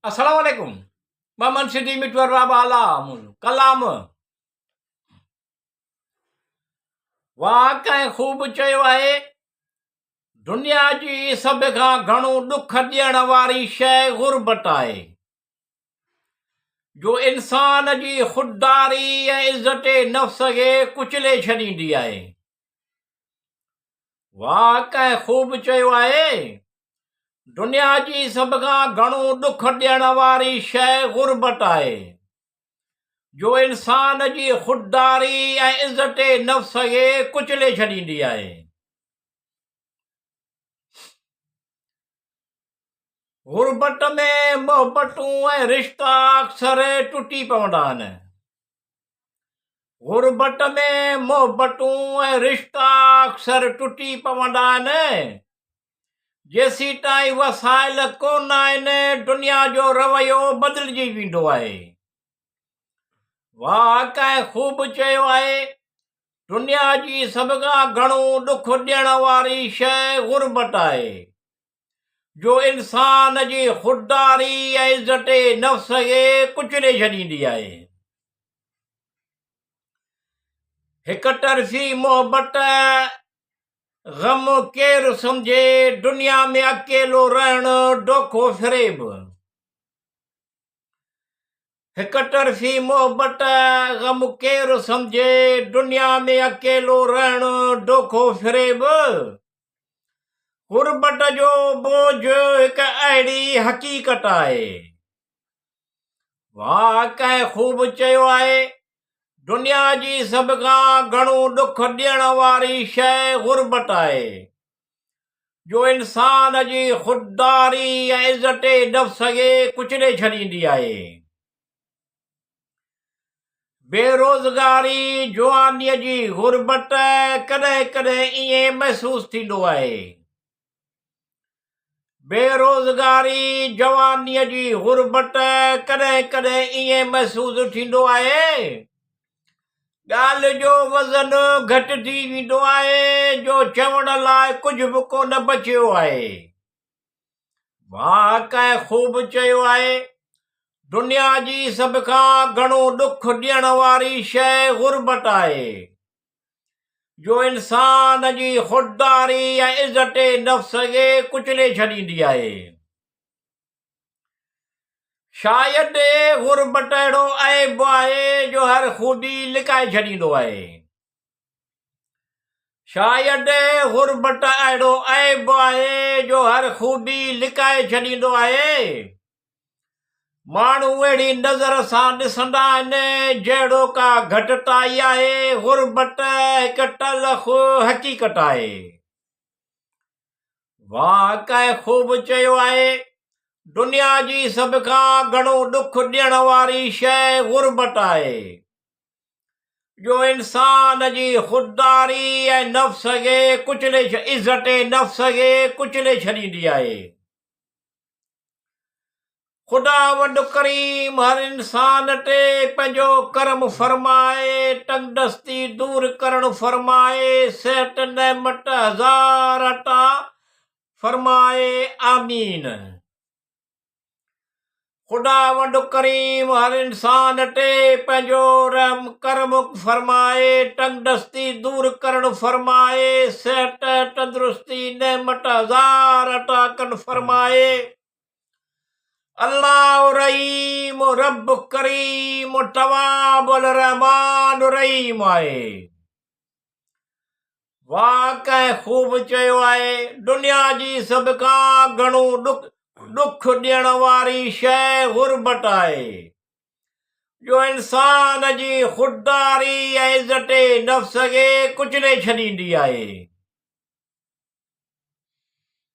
السلام عليڪم محمد سنڌي مٺو ارباب اعليٰ ڪلام واهه ڪنهن خوب چيو آهي دنيا جي سڀ کان گهڻو ڏک ڏيڻ واري شيء غربت آهي جو انسان جي خودداري ۽ عزت نفس کي ڪچلي ڇڏيندي آهي واهه ڪنهن خوب چيو آهي دنيا جي سڀ کان گهڻو ڏک ڏيڻ واري شيء غربت آهي، جو انسان جي خودداري ۽ عزت نفس کي ڪچلي ڇڏيندي آهي. غربت ۾ محبتون ۽ رشتا اڪثر ٽٽي پوندا آهن. غربت ۾ محبتون ۽ رشتا اڪثر ٽٽي پوندا آهن. جيسيتائين وسائل ڪونه آهن، دنيا جو رويو بدلجي ويندو آهي. واهه ڪنهن خوب چيو آهي، دنيا جي سڀ کان گهڻو ڏک ڏيڻ واري شيء غربت آهي، جو انسان جي خودداري ۽ عزت نفس کي ڪچلي ڇڏيندي آهي. هڪ طرفي محبت غم ڪير سمجهي، دنيا ۾ اڪيلو رهڻ دوکو فريب. هڪ طرفي محبت غم ڪير سمجهي، دنيا ۾ اڪيلو رهڻ دوکو فريب. غربت جو بوجهه هڪ اهڙي حقيقت آهي. واهه ڪنهن خوب چيو آهي، دنيا جي سڀ کان گهڻو ڏک ڏيڻ واري شيء غربت آهي، جو انسان جي خودداري ۽ عزت نفس کي ڪچلي ڇڏيندي آهي. بيروزگاري، جوانيء جي غربت ڪڏهن ڪڏهن ائين محسوس ٿيندو آهي. بيروزگاري، جوانيء جي غربت ڪڏهن ڪڏهن ائين محسوس ٿيندو آهي، ڳالهه جو وزن گهٽ ٿي ويندو آهي جو چوڻ لاء ڪجهه به ڪونه بچيو آهي. واهه ڪنهن خوب چيو آهي، دنيا جي سڀ کان گهڻو ڏک ڏيڻ واري شيء غربت آهي. جو انسان جي خودداري ۽ عزت نفس کي ڪچلي ڇڏيندي آهي. شايد غربت اهڙو عيب آهي جو هر خوبي لڪائي ڇڏيندو آهي. شايد غربت اهڙو عيب آهي جو هر خوبي لڪائي ڇڏيندو آهي. ماڻهو اهڙي نظر سان ڏسندا آهن جهڙو ڪا گهٽتائي آهي، غربت هڪ تلخ حقيقت آهي. واهه ڪنهن خوب چيو آهي، دنيا جي سڀ کان گهڻو ڏک ڏيڻ واري شيء غربت آهي، جو انسان جي خودداري ۽ نفس کي ڪچلي عزت نفس کي ڪچلي ڇڏيندي آهي. خداوند ڪريم هر انسان تي پنهنجو ڪرم فرمائي، تنگدستي دور ڪرڻ فرمائي، صحت نعمت هزار عطا فرمائي، آمين. خداوند ڪريم هر انسان تي پنهنجو رحم ڪرم فرمائي، تنگدستي دور ڪرڻ فرمائي، صحت تندرستي نعمت هزار عطا ڪن فرمائي. الله رحيم رب ڪريم تواب الرحمان الرحيم آهي. واهه ڪنهن خوب چيو آهي، دنيا جي سڀ کان گهڻو ڏک ڏيڻ واري شيء غربت آهي، جو انسان جي خودداري ۽ عزت نفس کي ڪچلي ڇڏيندي آهي.